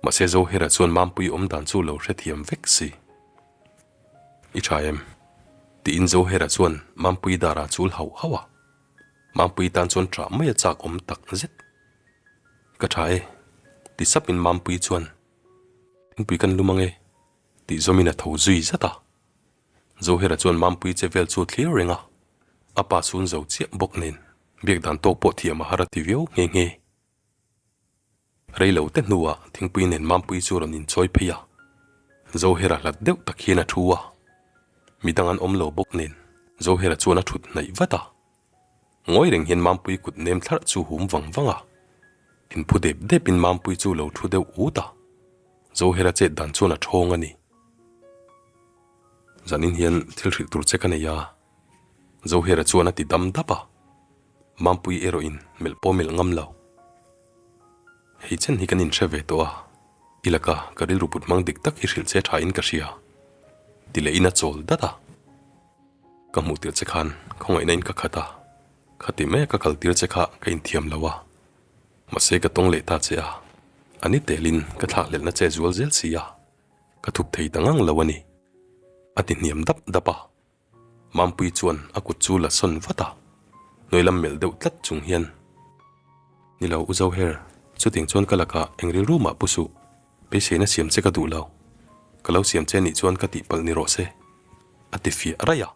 Mahse Zohera chuan Mampui awmdan chu lo hrethiam vek si. I tha em? Tiin Zohera chuan Mampui darah chul hauh hauh a. Mampui tan chuan ṭah mai a chak awm tak zet. Ka ṭha e, ti sapin Mampui chuan, Thingpui kan lum ange, tih zawmin a tho zui zat a. Zohera chuan Mampui che vel chu a thlir reng a, a pa chhun zo chiah bawk nen biak dan tawk pawh thiam a har a ti viau nghe nghe. Rei lo te hnuah thingpui nen Mampui chu rawn inchawi phei a, Zohera hlat deuh tak hian a thu a, midang an awm lo bawk nen Zohera chuan a thut hnaih vat a. Ngawi reng hian Mampuii kut nem thlarh chu hum vang vang a. Inphu dep depin Mampuii chu lo thu deuh ut a. Zohera chet dan chuan a thawng a ni. Zanin hian thil hrilh tur che ka nei a. Zohera chuan a ti dam dap a. Mampuii erawhin melh pawh melh ngam lo. Hei chen hi kan inhre ve tawh a, i laka ka rilru put hmang dik tak hi hrilh che tha in ka hria. Ti leh in a chawl dat a. Ka hmuh tirh che khan khawngaihna in ka khat a, khati mai a ka kal tir che kha ka inthiam lo a. Mahse ka tawng leh ta che a, a ni telin ka thlakhlelhna che zual zel si a, ka thup thei ta ngang lo a ni. A ti hniam dap dap a. Mampui chuan a kut chu la sawn vat a, hnuai lam melh deuh tlat chung hian, Ni lo U Zoher, chutiang chuan ka lakah eng rilru mah pu suh, beiseina siam che ka duh lo, ka lo siam che nih chuan ka tihpalh ni rawh se, a ti fiah raih a.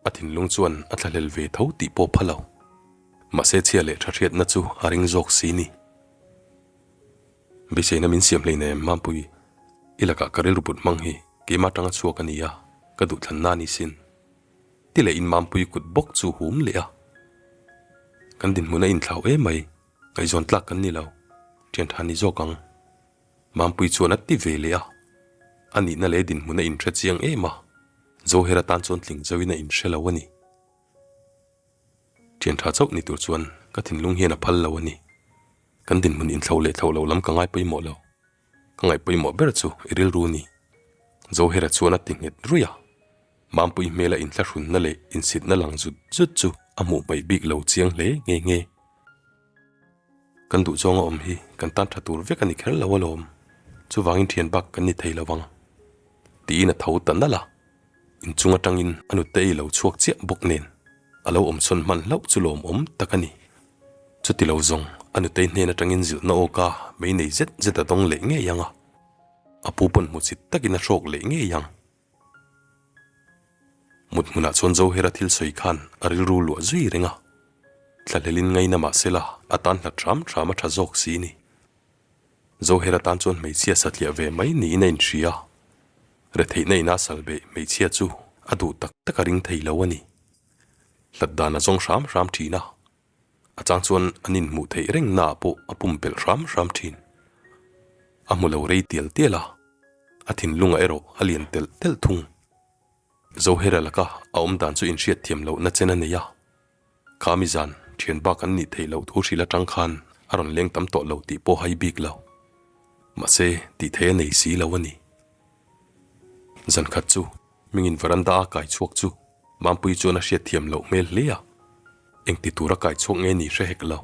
A thinlung chuan a thlahlel ve tho tih pawh pha lo. Mahse chhia leh tha hriatna chu a ring zawk si ni. Beiseina min siam hleinem Mampui, i lakah ka rilru put hmang hi keimah atanga chhuak a ni a, ka duhthlanna a ni sin. Ti leh in Mampui kut bawk chu hum leh a. Kan dinhmun a inthlau em mai, ngaihzawn tlak kan ni lo, thian tha ni zawk ang. Mampui chuan a ti ve leh a, a nihna leh dinhmun a inhre chiang em a, Zoher atan chuan tling zauhin a inhre lo a ni. Thian tha chauh ni tur chuan ka thinlung hian a phal lo a ni. Kan dinhmun inthlo leh thlo lo lam ka ngai pawimawh lo. Ka ngaih pawimawh ber chu i rilru ni. Zohera chuan a ti nghet ruih a. Mampui hmela inthlahrunna leh insitna lang zut zut chu a hmuh hmaih bik lo chiang hle nghe nghe. Kan duh zawnga awm hi kan tan tha tur vek a ni kher lo alawm. Chuvangin thian bak kan ni thei lo vang. Tiin a tho ta nalh a. Inchung atangin a nute ei lo chhuak chiah bawk nen a lo awm sawn hman hlauh chu lawmawm tak a ni. Chuti lo zawng a nutei hnen atangin zilhna awka mei nei zet zet a dawng leh ngei ang a, a pu pawn hmu chit takin a hrawk leh ngei ang. Mut hmunah chuan Zohera thil sawi khan a rilru luah zui reng a, thlahlelin ngaina mah sela a tan hlat hram hram a tha zawk si ni. Zohera tan chuan hmeichhia satliah ve mai niin a inhria. Retheihna ina sal beh hmeichhia chu a duh tak tak a ring thei lo a ni. Hlat dan a zawng hram hram thin a, a chang chuan an inhmuh theih reng naah pawh a pumpelh hram hram thin. A hmu lo rei tial tial a, a thinlungah erawh a lian telh telh thung. Zohera laka a awm dan chu inhriat thiam lohna chen a nei a. Kha mi zan thian bak an nih theih loh thu hrilh atang khan a rawn leng tam tawh lo tih pawh hai bik lo. Mahse, tih theih a nei si lo a ni. Zan khat chu Mingin veranda a kai chhuak chu Mampui chuan a hriat thiam loh hmel hle a, engti tura kai chhuak nge ni hre hek lo.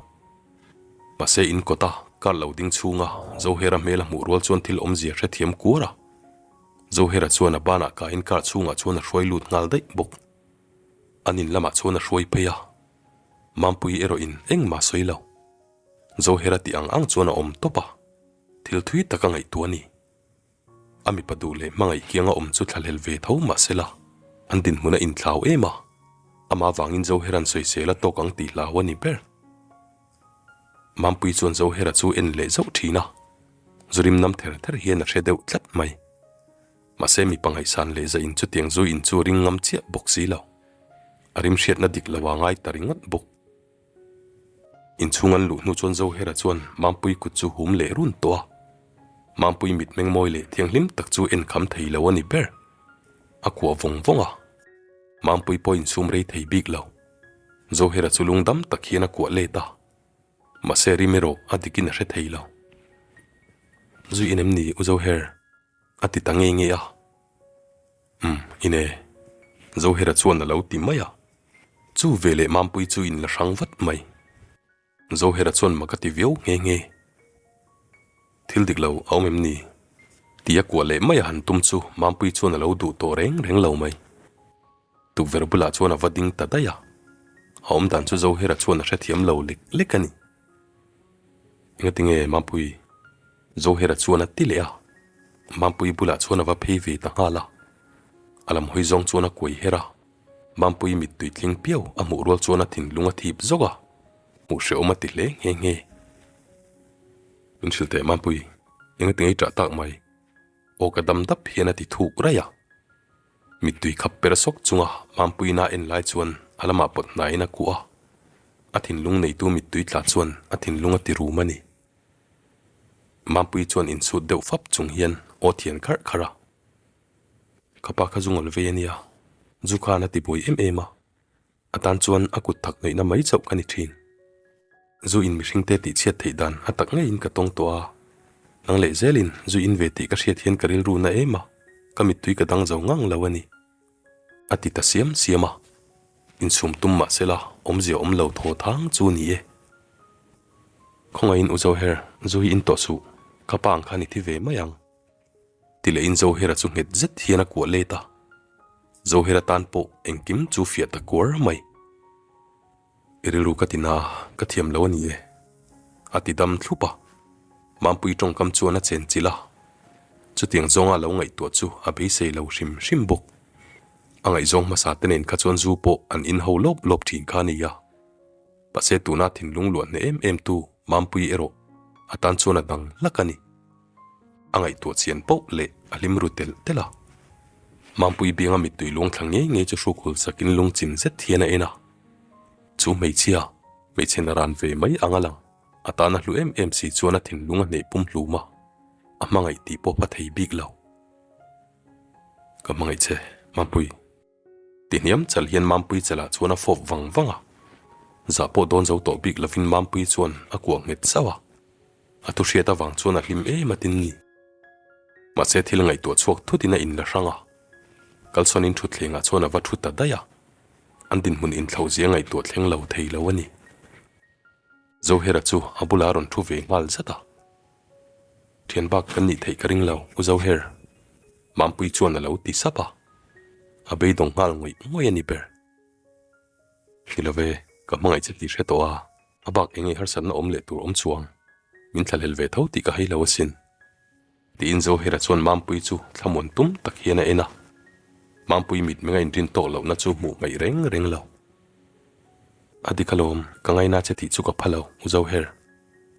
Mahse, in kawta kar lo ding chhunga Zohera hmel a hmuh rual chuan thil awmzia hrethiam kuar a. Zohera chuan a banah kaiin kar chhungah chuan a hruai lut nghal daih bawk. An in lamah chuan a hruai phei a, Mampui erawhin engmah sawi lo. Zohera tih ang ang chuan a awm tawp a, thil thui tak a ngaihtuah a ni. A mipa duh leh hmangaih kianga awm chu thlahlel ve tho mah sela, an dinhmun a inthlau em a, amah vangin Zohera'n sawisel a tawk ang tih hlau a ni ber. Mampui chuan Zohera chu en leh zauh thin a, Zurim nam ther ther hian a hre deuh tlat mai. Mahse mipa ngaihsan leh zah in chutiang zu in chu ring ngam chiah bawk si lo. A rim hriatna dik lo a ngai ta ringawt bawk. Inchhung an luh hnu chuan Zohera chuan Mampui kut chu hum leh run tawh a. Mampui mitmeng mawi leh thianghlim tak chu en kham thei lo a ni ber. A kuah vawng vawng a. Mampui pawh insum rei thei bik lo. Zohera chu lungdam tak hian a kuah let a. Mahse rim erawh a dikin a hre thei lo. Zui en em ni U Zoher? A ti ta ngei ngei a. Umm, in e. Zohera chuan a lo ti mai a. Chu veleh Mampui chu in la hrang vat mai. Zohera chuan mak a ti viau nghe nghe. Thil dik lo a awm em ni? Tih a kuah leh mai a han tum chu Mampui chuan a lo duh tawh reng reng lo mai. Tukverh bulah chuan a va ding ta daih a. A awm dan chu Zohera chuan a hrethiam lo lek lek a ni. Engatinge Mampui? Zohera chuan a ti leh a. Mampui bulah chuan a va phei ve ta nghal a. A lam hawi zawng chuan a kuai her a. Mampui mittui tling piau a hmuh rual chuan a thinlung a thip zawk a. Hmuh hrehawm a ti hle nghe nghe. Min hrilh teh Mampui, engatinge i ṭah tak mai? Aw ka dam dap hian a ti thuk raih a. Mittui khap per sawk chunga Mampuina en lai chuan a lamah pawt hnaiin a kuah a. A thinlung neitu mittui tla chuan a thinlung a ti rum a ni. Mampui chuan insut deuh fap chung hian aw thian kharh kharh a. Ka pa kha zu ngawl vei a nia, zu khan a ti buai em em a. A tan chuan a kut thak ngaihna mai chauh ka ni thin. Zu in mihringte tih chhiat theih dan a tak ngeiin ka tawng tawh a. Nang leh zelin zu in ve tih ka hriat hian ka rilru na em a, ka mittui ka dang zo ngang lo a ni. A ti ta siam siam a. Insum tum mah sela awmzia awm lo thaw thang chu ni e. Khawngaihin u Zoher, zu hi in tawh suh, ka pa ang khan i thi ve mai ang. Ti lehin Zohera chu nghet zet hian a kuah let a. Zohera tan pawh engkim chu fiah ta kuar mai. I rilru ka ti na, ka thiam lo a ni e. A ti dam thlup a. Mampui tawngkam chuan a chenchilh a. Chutiang zawnga lo ngaihtuah chu a beisei lo hrim hrim bawk. A ngaihzawng hmasa te nen kha chuan zu pawh an inho lawp lawp thin kha a ni a. Mahse tuna thinlung luah hneh em em tu Mampui erawh a tan chuan a dang hlak a ni. A ngaihtuah chian poh leh a hlim ru telh telh a. Mampui bianga mittui luang thla ngei ngei chu hruk hul sakin lungchim zet hian a en a. Chu hmeichhia, hmeichhe na ran ve mai ang a lang, a tan a hlu em em si chuan a thinlung a hneih pum hlum a, a hmangaih tih pawh pha thei bik lo. Ka hmangaih che, Mampui. Ti hniam chal hian Mampui chalah chuan a fawp vang vang a. Zah pawh dawn zo tawh bik lovin Mampui chuan a kuah nghet zauh a. A thu hriat avang chuan a hlim em a tin ni. Mahse thil ngaihtuah chhuak thutin a inla hrang a. Kalsawnin thutthlengah chuan a va thu ta daih a. An dinhmun inthlauh zia ngaihtuah thleng lo thei lo a ni. Zohera chu a bulah a rawn thu ve nghal zat a. Thian bak kan nih theih ka ring lo, U Zoher. Mampui chuan a lo ti sap a. A beidawng nghal ngawih ngawih a ni ber. Ni lo ve, ka hmangaih che tih hre tawh a, a bak eng nge harsatna awm leh tur awm chuang. Min thlahlel ve tho tih ka hei lo asin. Tiin Zohera chuan Mampui chu thlamuan tum tak hian a en a. Mampui mitmeng a inrin tawk lohna chu hmuh hmaih reng reng lo. A dik alawm, ka ngaina che tih chu ka pha lo, U Zoher.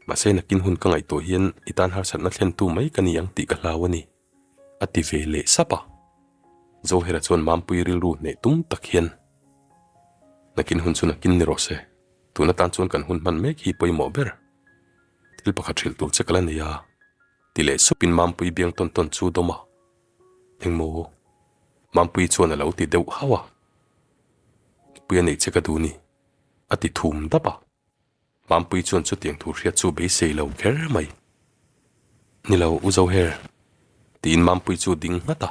Mahse nakin hun ka ngaihtuah hian i tan harsatna thlentu mai ka ni ang tih ka hlau a ni, a ti ve leh sap a. Zohera chuan Mampui rilru hneh tum tak hian, Nakin hun chu nakin ni rawh se, tun atan chuan kan hun hman mek hi pawimawh ber. Thil pakhat hrilh tur che ka la nei a, ti leh supin Mampui biang tawn tawn chu dawm a. Engmaw? Mampui chuan a lo ti deuh hauh a. Nupui a neih che ka duh ni, a ti thum dap a. Mampui chuan chutiang thu hriat chu beisei lo kher mai. Ni lo, U Zoher, tiin Mampui chu ding nghat a.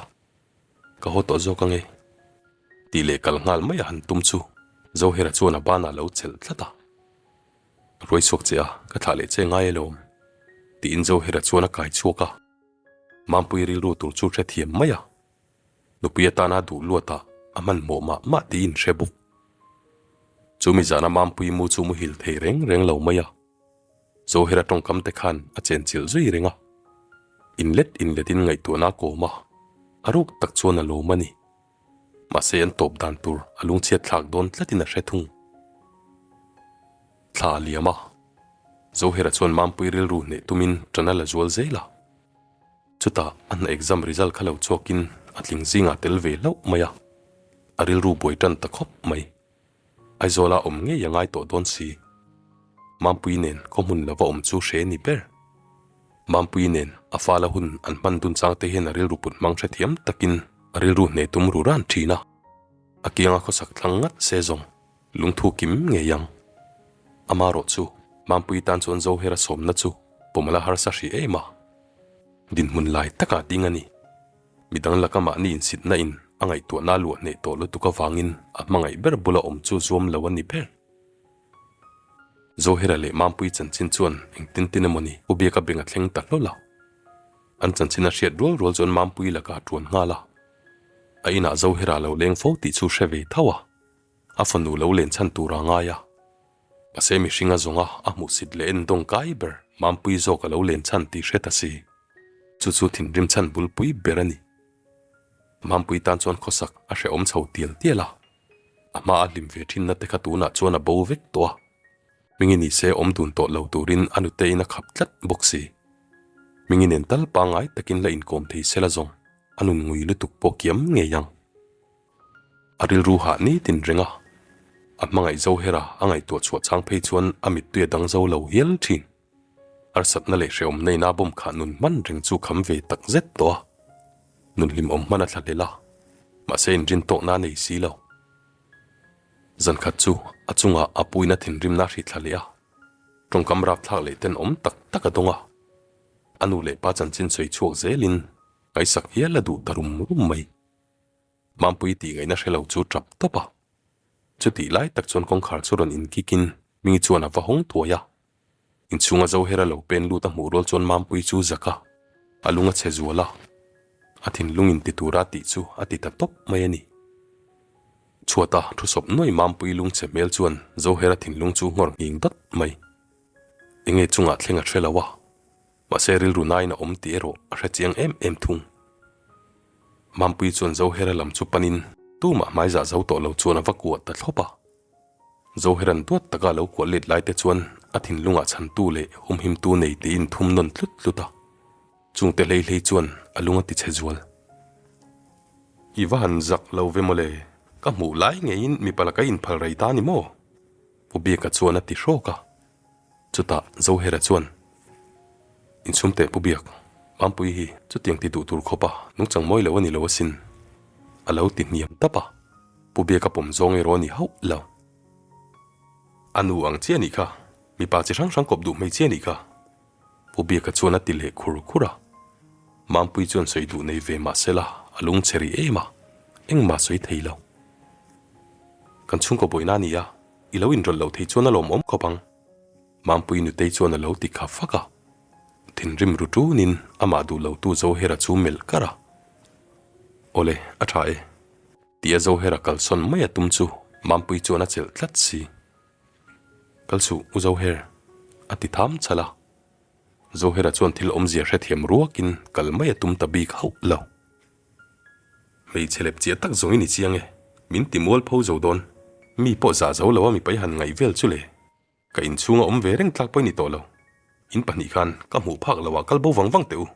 Ka haw tawh zawk ange, tih leh kal nghal mai a han tum chu Zohera chuan a banah lo chelh tlat a. Ruai chhuak che a, ka thlah leh che ngai alawm, tiin Zohera chuan a kai chhuak a. Mampui rilru tur chu hrethiam mai a. Nupui atana duh luatah a hmanhmawh mah mah tiin hre bawk. Chu mi zana Mampui mu chu muhil thei reng reng lo mai a. Zohera tawngkam te khan a chenchilh zui reng a. Inlet inletin ngaihtuahna a kawm a, a ruk tak chuan a lawm a ni. Mahse an tawp dan tur a lungchhiat thlak dawn tlatin a hre thung. Thla a liam a, Zohera chuan Mampui rilru hneh tumin ṭan a la zual zel a. Chutah a hna exam result kha lo chhuakin a tling zingah tel ve hlauh mai a, a rilru buai tan ta khawp mai. Aizawla awm ngei a ngai tawh dawn si. Mampui nen khaw hmun lova awm chu hre ni ber. Mampui nen a fala hun an hman dun chang te hian a rilru put hmang hrethiam takin a rilru hneh tum ru ran thin a. A kianga khawsak thlang ngat se zawng lungthu kim ngei ang. Amarawh chu Mampui tan chuan Zohera sawmna chu pawmala harsa hrih em a. Dinhmun lai takah ding a ni. Midang laka mahni insitna in a ngaihtuahna a luah hneh tawh lutuk avangin a hmangaih ber bula awm chu zuam lo a ni ber. Zohera leh Mampui chanchin chuan engtin tin emaw ni U Biaka beng a thleng ta hlawl a. An chanchin a hriat rual rual chuan Mampui lakah a tuan nghal a. A inah Zohera lo leng fo tih chu hre ve tho a. A fanu lo len chhan tur a ngai a. Mahse mihring a zawnga a hmuhsit leh endawng kai ber Mampui zawk a lo len chhan tih hre ta si. Chu chu thinrim chhan bulpui ber a ni. Mampui tan chuan khawsak a hrehawm chho tial tial a. A hma a hlim ve thinna te kha tunah chuan a bo vek tawh a. Hmingi ni se awm dun tawh lo turin a nutein a khap tlat bawk si. Hmingi nen tal pangngai takin la inkawm thei sela zawng a nun ngui lutuk pawh kiam ngei ang. A rilru hah nitin reng a. A hmangaih Zohera a ngaihtuah chhuah chang phei chuan a mittui a dang zo lo hial thin. Harsatna leh hrehawmna ina bawm khah nun hman reng chu kham ve tak zet tawh a. Nun hlimawm hman a thla hlel a, mahse inrin tawkna a nei si lo. Zan khat chu a chungah a puina thinrimna a hrithla leh a, tawngkam rapthlak leh tenawm tak tak a dawng a. A nu leh pa chanchin sawi chhuak zelin ngaihsak hial a duh ta rum rum mai. Mampui tih ngaihna hre lo chu tap tawp a. Chutih lai tak chuan kawngkhar chu rawn inkikin Mingi chuan a va hawng thuai a. Inchhunga Zohera lo pen lut a hmuh rual chuan Mampui chu zak a, a lung a chhe zual a. A thinlung in ti tura tih chu a ti ta tawp mai a ni. Chhuata thu sawp nuai Mampui lungchhe hmel chuan Zohera thinlung chu nghawr nghing dawt mai. Enge chungah thleng a hre lo a. Mahse rilru nain a awm tih erawh a hre chiang em em thung. Mampui chuan Zohera lam chu panin tumah hmaizah zo tawh lo chuan a va kuah ta thlawp a. Zohera'n duat taka a lo kuah let lai te chuan a thinlungah chhantu leh humhimtu nei tiin thum nawn tlut tlut a. Chungte hlei hlei chuan a lung a ti chhe zual. I va han zak lo ve mawle, ka hmuh lai ngeiin mipa laka inphal rei ta ni maw? Pu Biaka chuan a ti hrawk a. Chutah Zohera chuan, Inchhum teh Pu Biak, Mampui hi chutiang ti duh tur khawpa nungchang mawi lo a ni lo asin, a lo ti hniam tap a, Pu Biaka pawm zawng erawh a ni hauh lo. A nu ang chiah nih kha, mipa chi hrang hrang kawp duh hmeichhia nih kha, Pu Biaka chuan a ti leh khur khur a. Mampui chuan sawi duh nei ve mah sela a lungchhe rih em a, engmah sawi thei lo. Kan chhungkaw buaina a ni a. I lo inrawlh loh thei chuan a lawmawm khawp ang. Mampui nutei chuan a lo ti kha fak a. Thinrim ru ṭunin amah duh lotu Zohera chu melh kar a. Awle, a ṭha e. Tia Zohera kalsawn mai a tum chu Mampui chuan a chelh tlat si. Kal suh, U Zoher, a ti tham chhalh a. Zohera chuan thil awmzia hrethiam ruakin kal mai a tum ta bik hauh lo. Hmeichhe lep chiah tak zawng i ni chiang e, min ti mual pho zo dawn. Mi pawh zah zo lo a mipa i han ngaih vel chu le. Ka inchhung a awm ve reng tlak pawh i ni tawh lo. In pahnih khan ka hmuh phak lo ah kal bo vang vang teh u.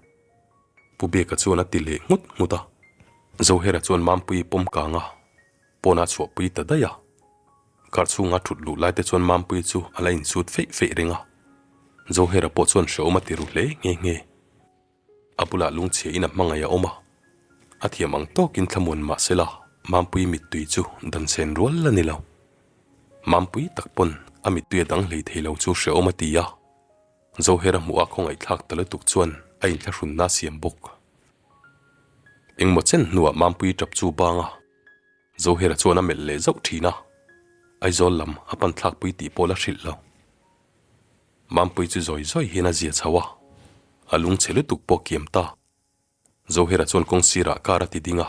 Pu Biaka chuan a ti leh nghut nghut a. Zohera chuan Mampuii pawm kang a, pawnah chhuahpui ta daih a. Kar chhunga thut luh lai te chuan Mampuii chu a la insut feih feih reng a. Zohera pawh chuan hrehawm a ti ru hle nghe nghe. A bulah lungchhia in a hmangaih a awm a, a thiam ang tawkin thlamuan mah sela Mampui mittui chu dan sen rual la ni lo. Mampui tak pawn a mittui a dang hlei thei lo chu hrehawm a ti a, Zohera hmuh a khawngaihthlak ta lutuk chuan a inthlahrunna a siam bawk. Engmaw chen hnuah Mampui tap chu bang a, Zohera chuan a melh leh zauh thin a, Aizawl lam a pan thlakpui tih pawh la hrilh lo. Mampui chu zawi zawi hian a zia chho a, a lungchhe lutuk pawh kiam ta. Zohera chuan kawng sirah car a ti ding a,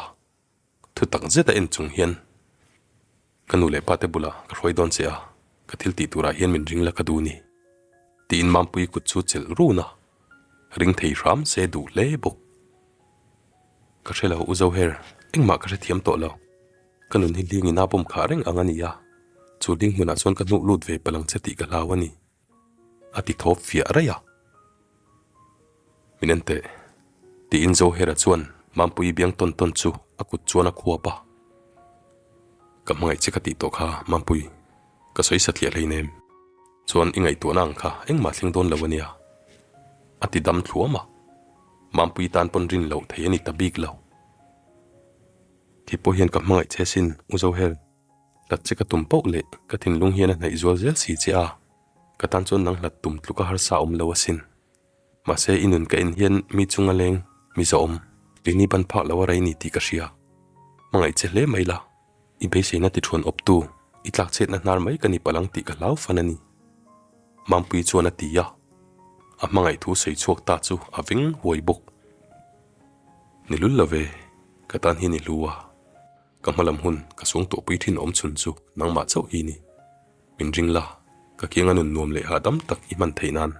thu tak zet a en chung hian, Ka nu leh pate bulah ka hruai dawn che a, ka thil tih turah hian min ring la ka duh ni, tiin Mampui kut chu chelh run a, ring thei hram se duh hle bawk. Ka hre lo U Zoher, engmah ka hrethiam tawh lo. Ka nun hi hling in a pawm khah reng ang a ni a, chu hling hmunah chuan ka hnuh lut ve palh ang che tih ka hlau a ni, a ti thawp fiah raih a. Min en teh, tiin Zohera chuan Mampuii biang tawn tawn chu a kut chuan a khuap a. Ka hmangaih che ka tih tawh kha Mampui, ka sawi satliah hleinem. Chuan i ngaihtuahna ang kha engmah thleng dawn lo a nia, a ti dam thluam a. Mampui tan pawn rin loh thei a ni ta bik lo. Khi pawh hian ka hmangaih che sin, U Zohel. Hlat che ka tum pauh leh ka thinlung hian a hnaih zual zel si che a, ka tan chuan nang hlat tum tluka harsa awm lo asin. Mahse i nun ka en hian mi chunga leng, mi zawhawm, keini ban phak lo a rei ni tih ka hria. Hmangaih che hle mai la, i beiseina ti thuan awptu, i tlak chhetna hnar mai ka ni palh ang tih ka hlau fan a ni. Mampui chuan a ti a, a hmangaih thu sawi chhuak ta chu a veng huai bawk. Ni lul lo ve, ka tan hian i hlu a, ka hma lam hun ka suang tawhpui thin awm chhun chu nangmah chauh hi ni. Min ring la, ka kianga nun nuam leh hahdam tak i hman theih nan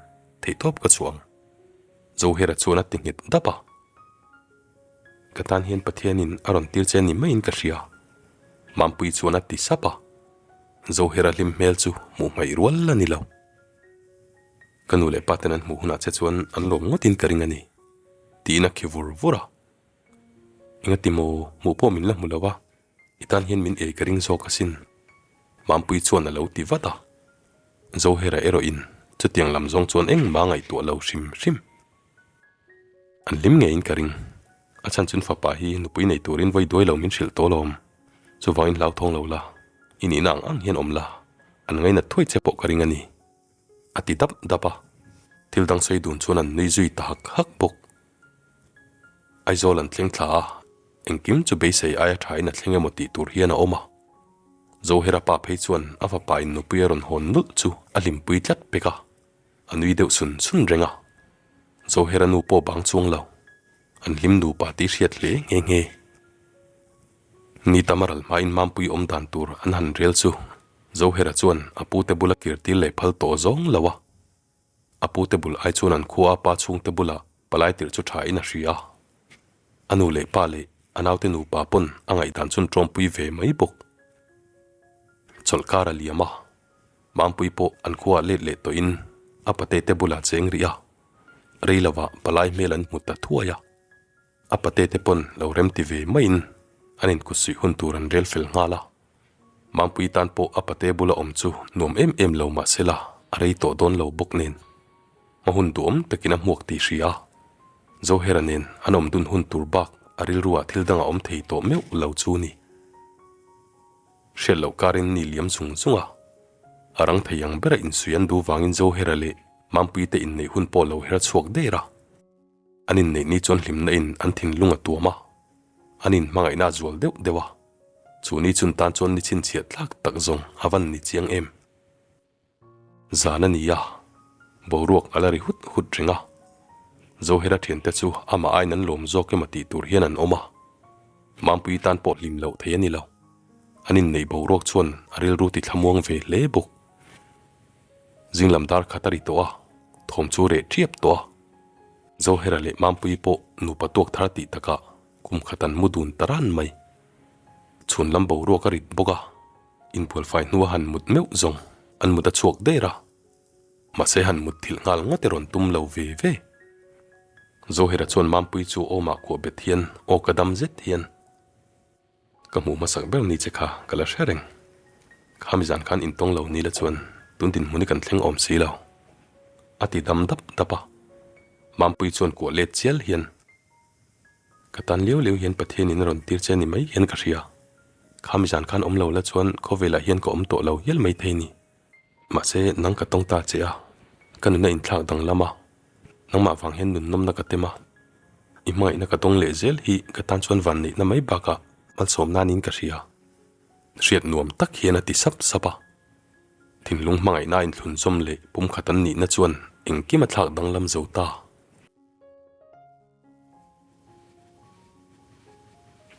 theihtawp ka chhuah ang. Zohera chuan a ti nghet dap a. Ka tan hian Pathianin a rawn tir che ni maiin ka hria, Mampui chuan a ti sap a. Zohera hlim hmel chu hmuh hmaih rual a ni lo. Ka nu leh pa ten an hmuh hunah che chuan an lawm ngawtin ka ring a ni, tiin a khi vur vur a. Engati maw, hmuh pawh min la hmu lo a, i tan hian min ei ka ring zawk asin. Mampui chuan a lo ti vat a. Zohera erawhin chutiang lam zawng chuan engmah a ngaihtuah lo hrim hrim. An hlim ngeiin ka ring. A chhan chun fapa hi nupui nei turin vawi duai lo min hrilh tawh alawm. Chuvangin hlauthawng lo la, i nihna ang ang hian awm la, an ngainat thuai che pawh ka ring a ni. A ti dap dap a, thil dang sawi dun chuan an nui zui ta hak hak bawk. Aizawl an thleng thla a, engkim chu beisei aia thain a thleng emaw tih tur hian a awm a. Zohera pa phei chuan a fapa in nupui a rawn hawn nulh chu a hlimpui tlat pek a, a nui deuh sun sun reng a. Zohera nu pawh bang chuang lo, an hlim nupa tih hriat hle nghe nghe. Ni tam a ral hmain Mampui awm dan tur an han rel chu Zohera chuan a pute bula kir tir leh phal tawh zawng lo a. A pute bul ai chuan an khua a pa chhungte bula palai tirh chu tha in a hria a. A nu leh pa leh a naute nupa pawn a ngaihdan chun tawmpui ve mai bawk. Chawlhkar a liam a, Mampui pawh an khuaah let leh tawhin a pate te bulah cheng rih a, rei lovah palai hmel an hmu ta thuai a. A pate te pawn lo remti ve maiin an inkutsuih hun tur an rel fel nghal a. Mampui tan pawh a pate bula awm chu nuam em em lo mah sela a rei tawh dawn lo bawk nen. Hma hun duhawm takin a hmuak tih hria a. Zohera nen an awm dun hun tur bak a rilruah thil dang a awm thei tawh meuh lo chu ni. Hriat loh karin ni liam zung zung a. A rang thei ang bera insuih an duh vangin Zohera leh Mampui te inneih hun pawh lo her chhuak der a. An inneih ni chuan hlimna in an thinlung a tuam a, an inhmangaihna a zual deuh deuh a, chu ni chun tan chuan ni chhinchhiah tlak tak zawng a van ni chiang em. Zan a ni a, boruak a la ri hut hut reng a, Zohera thiante chu amah aiin an lawm zawk emaw tih tur hian an awm a, Mampui tan pawh hlim loh thei a ni lo, an inneih boruak chuan a rilru ti thlamuang ve hle bawk. Zinglam dar khat a ri tawh a, thawm chu reh ṭiap tawh a. Zohera leh Mampuii pawh nupa tuak thar tih takah kum khat an mu dun ta ran mai. Chhun lam boruak a rit bawk a, inbualfai hnua han mut meuh zawng an mut a chhuak der a. Mahse han mut thilh nghal ngawt erawn tum lo ve ve. Zohera chuan Mampuii chu awmah kuah bet hian aw ka dam zet hian. Ka hmuh hmasak ber ni che kha ka la hre reng. Khami zan khan intawng lo ni la chuan tun dinhmun hi kan thleng awm si lo. A ti dam dap dap a. Mampui chuan kuah let chial hian, Ka tan liau liau hian Pathianin a rawn tir che ni mai hian ka hria. Khami zan khan awm lo la chuan khawvelah hian ka awm tawh lo hial mai thei ni. Mahse, nang ka tawng ta che a, ka nuna inthlak danglam a, nangmah vang hian nun nawmna ka tem a, i hmangaihna ka tawng leh zel hi ka tan chuan vanneihna mai bakah malsawm nanin ka hria. Hriat nuam tak hian a ti sap sap a. Thinlung hmangaihna a inthlunzawm leh pumkhat an nihna chuan engkim a thlak danglam zo ta.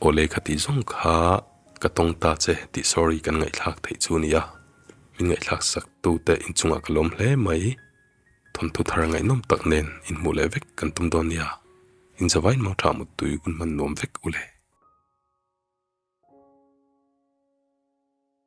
Awle ka tih zawng kha ka tawng ta che tih sorry kan ngaihthlak theih chu nia. Min ngaihthlak sak tu te inchungah ka lawm hle mai. Thawnthu thar ngaihnawm tak nen inhmuh leh vek kan tum dawn nia. Inzavain mangtha muttui hun hman nuam vek u le.